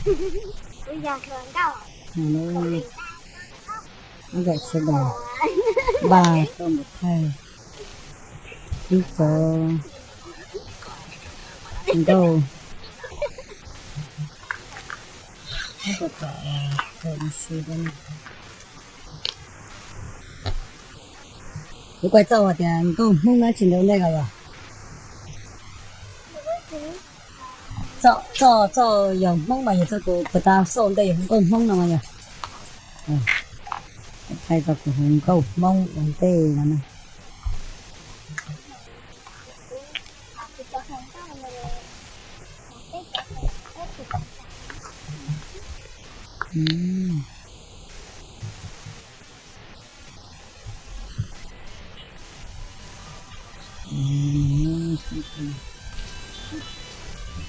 Kuv yog hluas nkauj. Nyob ntawm sawv daws npaj tau mus thaij ib cov nkauj. Kuv kuaj txoj hais tias nkauj Hmoob no tsis ntaus nej ko los? Txoj, txoj, txoj yog Hmoob mas yog txoj kuv puag ta xauj ntej yog nkauj Hmoob no mas yog. Thaij txoj kuv hu nkauj Hmoob ua ntej no na.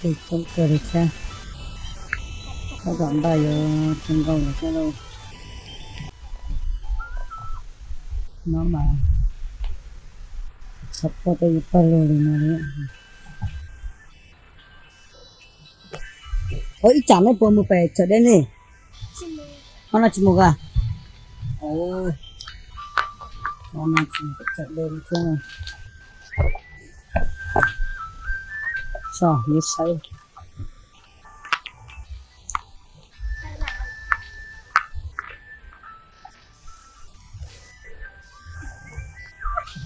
Tej coob kawg li thiab. Tab tom npaj yuav tso nkauj lawm thiab lauj. No mas txhua qhov tej yuav pawg lug li no li. Ua ib tsam nej puas mus pem tsawm dej ne? Hmo no tsis mus ka? Hmo no tsis mus pem tsawm dej li thiab. Tso, yuav saib.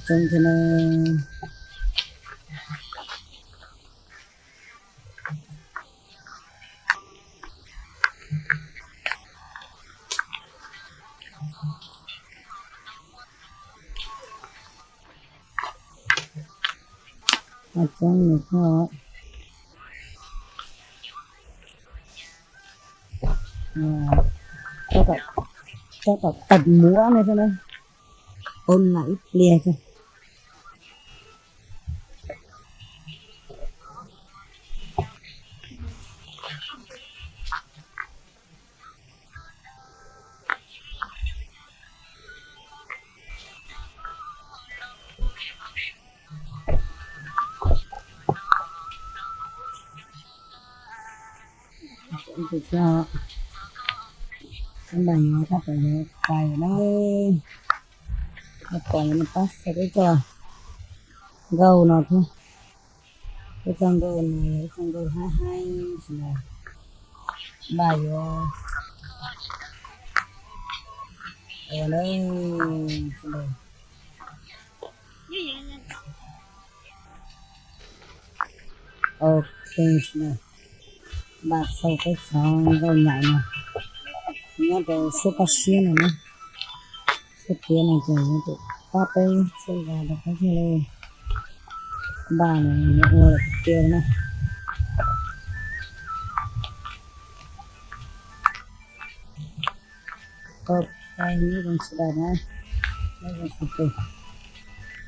Tsoom thiab na. Tsoom nws tso. Tab tom tawm muab no xwb na. Ua lam ib pliag xwb. Tus coj, tab tom yuav pais na. Tab tom yuav pab xaws ib txoj nkauj no thiab. Ib txoj nkauj no yog ib txoj nkauj haib haib xwb na. Npaj yuav ua na. Ok, npaj xaws peb cov nkauj nyaim no nyob rau suab paj siab no na. Suab tiav no ces yuav tsum pab peb txhij zog rau peb thiaj li npaj no yuav ua tiav na. Ok, nyob zoo sawv daws na, nyob zoo sawv daws.